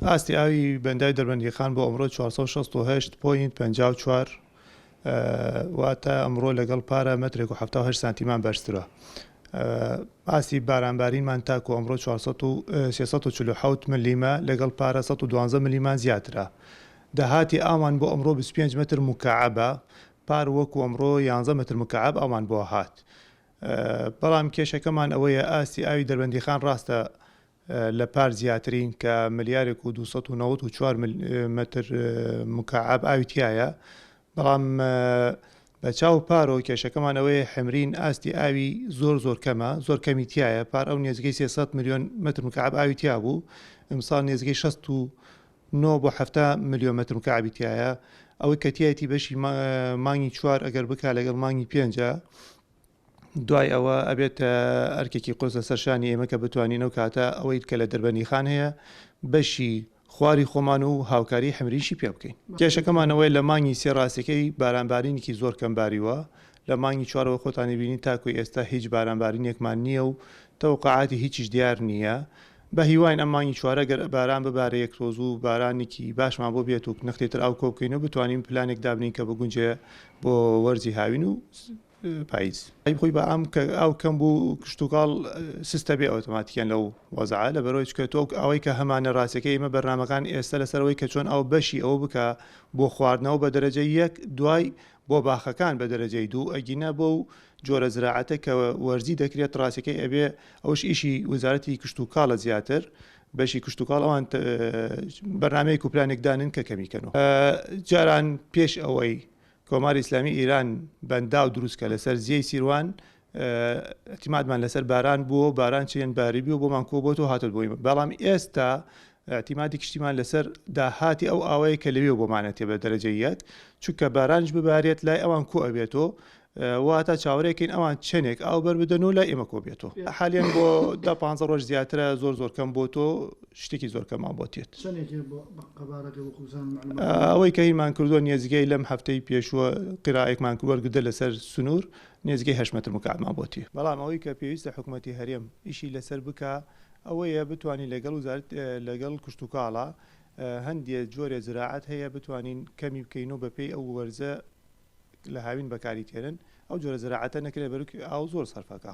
ئاستی ئاوی بەنداوی دەربەندیخان بۆ ئەمڕۆ 468.54 واتە ئەمڕۆ لەگەڵ پارە مەترێک و 78 سانتیمان بەرزترە. ئاستی بارانبارینمان تاکو ئەمڕۆ 347 ملیمە لەگەڵ پارە 112 ملیمان زیاترە. داهاتی ئاومان بۆ ئەمڕۆ 25 مەتر موکەعەبە، پار وەکو ئەمڕۆ 11 مەتر موکەعەب ئاومان بۆ هات. بەڵام کێشەکەمان ئەوەیە ئاستی ئاوی دەربەندیخان ڕاستە لە پار زیاترین کە ملیارێک و 294 مەتر مکعب ئاوی تیایە، بەڵام بە چاو پارۆ کێشەکەمان ئەوەیە حەمرین ئاستی ئاوی زۆر زۆر کەمە، زۆر کەمی تیایە، پار ئەو نێزگەی 300 ملیۆن مەتر مکعب ئاوی تیا بوو، ئمساڵ نێزگەی 69 بۆ 70 ملیۆن مەتر مکعبی تیایە، ئەوەی کە تیایەتی بەشی مانگی چوار ئەگەر بکا لەگەڵ مانگی پێنجە، دوای ئەوە ئەبێتە ئەرکێکی قورس لەسەر شانی ئێمە کە بتوانین ئەو کاتە ئەوەی کە لە دەربەندیخان هەیە بەشی خواری خۆمان و هاوکاری حەمرینشی پێ بکەین. کێشەکەمان ئەوەیە لە مانگی سێ ڕاستیەکەی بارانبارینێکی زۆر کەم باریوە، لە مانگی چوارەوە خۆتانی بینی تاکو ئێستا هیچ بارانبارینێکمان نییە و تەوەقوعاتی هیچیش دیار نییە، بە هیواین ئەم مانگی چوارە گەر باران ببارێ یەک تۆز و بارانێکی باشمان بۆ بێت و نەختێ تر ئاو کۆ بکەین و بتوانین پلانێک دابنین کە بگونجێ بۆ وەرزی هاوین و پاییز. ئەی خۆی بە ئام کە ئاو کەم بوو کشتوکاڵ سستە بێ ئۆتۆماتیکیان لەو وەزعە لەبەرئەوەی چونکە تۆ ئەوەی کە هەمانە ڕاستیەکەی ئێمە بەرنامەکان ئێستا لەسەر ئەوەی کە چۆن ئاو بەشی ئەوە بکا بۆ خواردنەوە بە دەرەجەی یەک دوای بۆ باخەکان بە دەرەجەی دوو ئەگینا بۆ و جۆرە زراعەتە کە وەرزی دەکرێت ڕاستیەکەی ئەبێ ئەوش ئیشی وەزارەتی کشتوکاڵە زیاتر بەشی کشتوکاڵ ئەوان بەرنامەیەک و پلانێک دانن کە کەمی کەنەوە جاران پێش ئەوەی کۆماری ئیسلامی ئیران بەنداو دروست کە لەسەر زێی سیروان اعتمادمان لەسەر باران بووە و باران چێن باری بوو بۆمان کۆ بۆتەوە هاتۆت بۆی بەڵام ئێستا اعتمادی کشتیمان لەسەر داهاتی ئەو ئاوەیە کە لەوێ بۆمانە تێ بە دەرەجەی یەک چونکە بارانیش ببارێت لای ئەوان کۆ ئەبێتەوە واتە چاوەرێکین ئەوان چەندێک ئاو بەر بدەن و لای ئێمە کۆ بێتەوە حالیان بۆ دە پ ڕۆژ زیاترە زۆر زۆر کەم بۆ تۆ شتێکی زۆر کەمان بۆ تێت. ئەوەی کە هینمان کردووە نێزگەی لەم هەفتەی پێشووە قیرائێکمان وەرگردە لەسەر سنوور نێزگەی هەشت مەتر مکعبمان بۆ تێ. بەڵام ئەوەی کە پێویستە حکومەتی هەرێم ئیشی لەسەر بکا ئەوەیە بتوانین لەگەڵ وزارەت لەگەڵ کشتوکاڵا هەندێ جۆرێ زراعەت هەیە بتوانین کەمی بکەین و بەپێی ئەو وەرزە لە هاوین بەکاری تێنن ئەو جۆرە زراعەتە نەکرێ بەرو ئاو زۆر سەرفەکا.